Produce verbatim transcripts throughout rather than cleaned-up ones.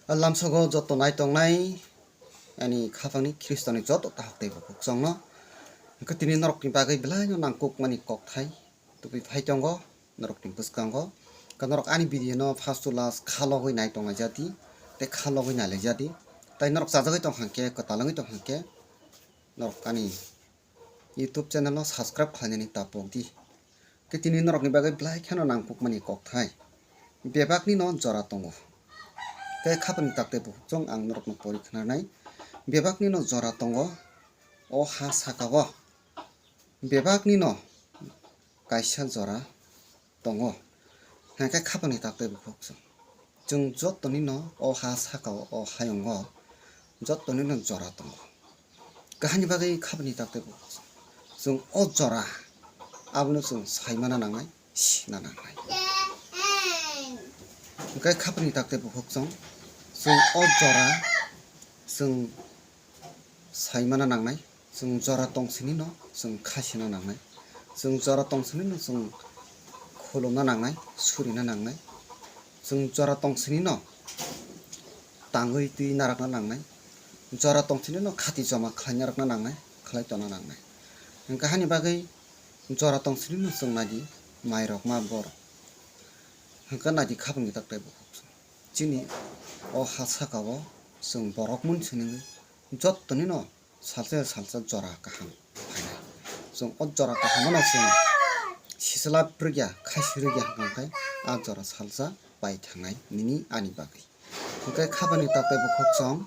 Lamsogo joto nai tongnai ani khapangni Khristoni joto tahok tei bukhuk chwngno. Hwnkhe tini norokni bagwi belaino nangkukmani kokthai tubui phai tongo norokni bwskango. Hwnkhe norok ani video no first to last kha logwi nai tonglaijadi tei kha logwi nailaijadi. Tai norok chajagwi tongkha hwnkhe, kwtal wngwi tongkha hwnkhe norok ani YouTube channel no subscribe khlainani ta pokdi. Khe tini norokni bagwi belai kheno nangkukmani kokthai. Bebakni no jora tongo. Khe khapangni takte bukhuk chwng ang norokno pori khwnanai. Bebakni no jora tongo. O ha saka o bebakni no kaisa jora tongo. Hwnkhe khapangni takte bukhuk chwng. Chwng jotonino o ha sakao, o hayungo jotonino jora tongo. Kahini bagwi khapangni takte bukhuk chwng. Chwng o jora abono chwng saimana nangnai, sina nangnai. Hwnkhe khapangni takte bukhuk chwng. Chwng o jora chwng saimana nangnai, chwng jora tong sini no chwng kha sina nangnai, chwng jora tong sini no chwng khulumna nangnai, surina nangnai, chwng jora tong sini no tangwi twi narakna nangnai, jora tong sini no khati joma khlai narakna nangnai, khlai tona nangnai. Hwnkhe hani bagwi jora tong sini no chwng naidi mairok ma borok. Hwnkhe naidi khapangni takte bukhuk chwng. Chini o ha saka o chwng borok mun sini jottoni no salsa salsa jora kaham phainai. Chwng o jora kaham no chwng sisla phrwkya, khaisi rwkya hwnkhe a jora salsa pai thangnai nini ani bagwi. Hwnkhe khapangni takte bukhuk chwng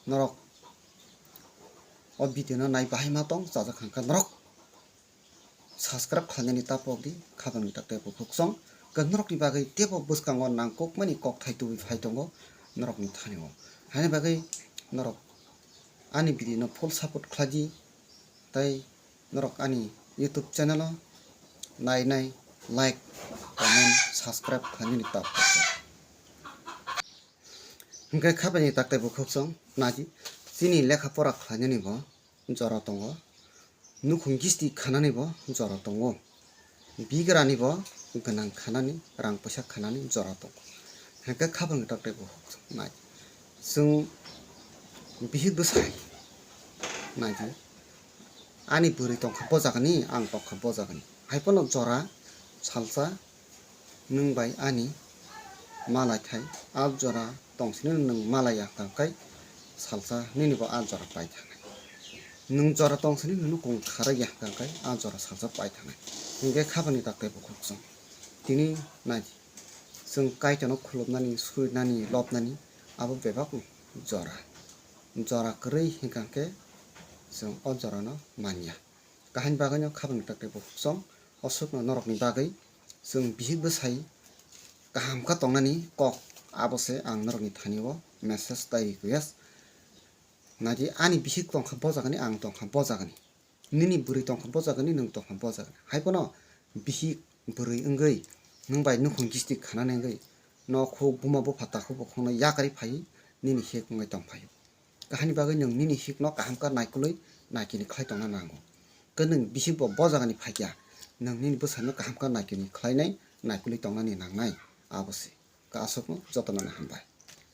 norok o video no nai bahai ma tong chajak hwnkhe norok subscribe khlainani ta pokdi, khapangni takte bukhuk chwng. Khe norokni bagwi teibo bwskango nangkukmani kokthai tubui phai tongo norokni thani o. Haini bagwi norok ani video no full support khlaidi, tei norok ani YouTube channel o nai nai like, comment, subscribe khlainani ta pokdi. Hwnkhe khapangni takte bukhuk chwng naidi, chini lekha pora khlainani bo jora tongo, nukhung gisti khanani bo jora tongo, bigrani bo gwnang khanani, rang puisa khanani jora tongo. Hwnkhe khapangni takte bukhuk chwng nai, chwng bihik bwsai naidi, ani bwrwi tongkha bojagani, ang tongkha bojagani, haiphano jora salsa nwng bai ani malai thai, a jora tong sini nwng malai ya tang kai salsa nini bo a jora pai thangnai. Nwng jora tong sini nwng nukung kharai ya tang kai a jora salsa pai thangnai. Hwnkhe khapangni takte bukhuk chwng. Tini naidi, chwng Kaitorno khulumnani, surinani, lobnani abo bebakni jora. Jora kwrwi hwnkha khe chwng o jorano manya. Kahini bagwino khapangni takte bukhuk chwng, o swkno norokni bagwi chwng bihik bwsai kaham kha tongnani kok, abo se ang norokni thani o message tai request. Naidi ani bihik tongkha bojagani, ang tongkha bojagani, nini bwrwi tongkha bojagani, nwng tongkha bojagani, haiphano bihik bwrwi wngwi nwng bai nukhung gisti khanani wngwi nokhuk buma bupha takhuk bukhukno yakarwi phaiwi nini hik wngwi tongphaio. Kahini bagwi nwng nini hikno kaham khe naikolwi naikini khlai tongna nango. Khe nwng bihik bo bojagani phaikya, nwng nini bwsano kaham khe naikini khlainai, naikolwi tongnani nangnai, abo se. Khe aswkno jotono hambai.